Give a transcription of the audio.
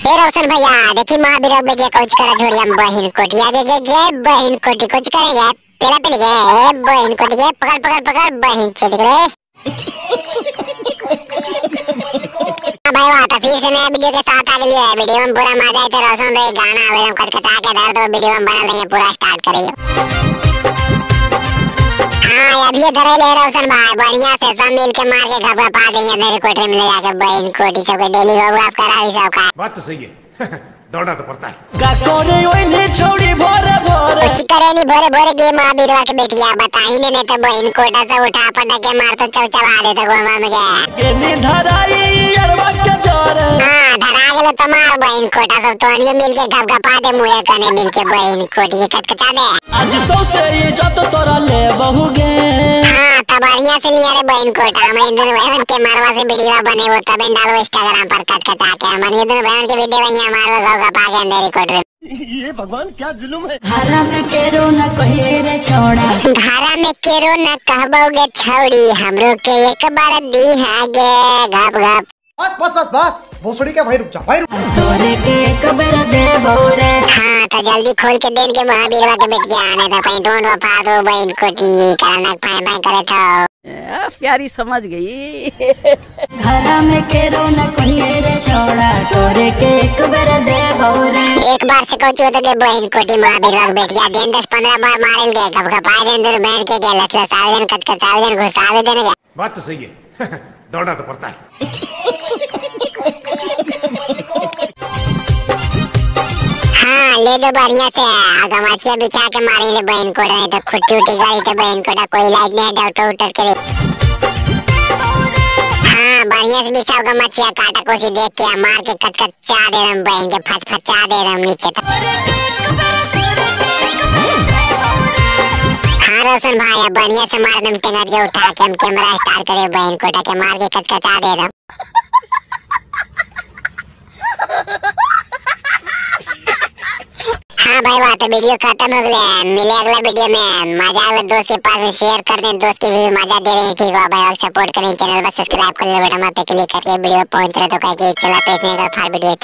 हे रोशन भैया देखी महावीर बेटिया कुछ करे झोरिया में बहिन कोटिया गे गे गे बहिन कोटी कुछ करेगा पेला पेली गे बहिन कोटी गे पकड़ पकड़ पकड़ बहिन चल गए। भाई वाह तो फिर से नया वीडियो के साथ आ गई है। वीडियो में पूरा मजा आए तो रोशन भाई गाना एकदम कचकचा के धर दो वीडियो में बना रही है पूरा स्टार्ट करियो। हाँ अभी धरे ले रोशन भाई बढ़िया से सब मिल के मार के घबरा पा देंगे मेरे कोठरे में ले जाके बहन कोटी सबके डेली बाबू आप करा ही सब का। बात तो सही है दौड़ना तो पड़ता है। का करे ओइने छोड़ी भोरे भोरे कुछ करे नहीं भोरे भोरे गे महावीरवा के बेटिया बताई ने नहीं तो बहन कोटा से उठा पटक के मार तो चौचला दे तो गोमा में गया के नि धराई अरवा के जोरे। हां धरा गेलो तो मार बहन कोटा सब तो अनिए मिल के घपघपा दे मुए कने मिल के बहन कोटी के कचकचा दे। आज सौ से इज्जत तोरा ले बहु गे। हां तब बढ़िया से लिया रे बहन कोटा हम इन बहन के मारवा से वीडियो बने वो तब डालो इंस्टाग्राम पर कचकचा के हम ये दोनों बहन के वीडियो वहीं मारवा घपघपा के अंदर रिकॉर्ड। ये भगवान क्या जुल्म है। घरा में केरो न कहे रे छोड़ा घरा में केरो न कहबोगे छौड़ी हमरो के एक बार दी है गे घप घप। बस बस बस बस भोसड़ी के भाई रुक जा भाई रुक तोरे के एक बार दे बोरे। हां तो जल्दी खोल के देन के महावीरवा के बेटिया आने तो पई don't वफा दो बहन कोटी करना पाए पाए करे तो प्यारी समझ गई। घरा में केरो न कहे रे छोड़ा तोरे के एक बार दे बोरे। एक बार से कोची होते के बहन कोटी महावीरवा के बेटिया then 10-15 बार मारेल गे घपघपा then दोनों बहन के गे लस लसावे then कचकचावे then घुसावे then गे। बात तो सही है दौड़ना तो पड़ता है। हाँ ले दो बढ़िया से गमाचिया बिछा के मारी ले बहन को नहीं तो खुट्टी उठी गई तो बहन को कोई इलाज नहीं डॉक्टर उटर के। हाँ बढ़िया से बिछाओ गमाचिया काटा कोसी देख के मार के कचकचा दे रहा बहन के फच फचा दे रहा नीचे तक। हाँ रोशन भाई अब बढ़िया से मार दम टेंगर उठा के हम कैमरा स्टार्ट करे बहन को के मार के कचकचा दे रहा। हाँ भाई बात वीडियो खत्म हो गया, मिले अगला वीडियो में। मजा आया दोस्त के पास शेयर कर दें, दोस्त की भी मजा दे रहे हैं ठीक हो भाई और सपोर्ट करें चैनल पर सब्सक्राइब कर ले बटन पे क्लिक करके वीडियो पहुंच रहा तो कह के चला पेज नहीं कर फार वीडियो।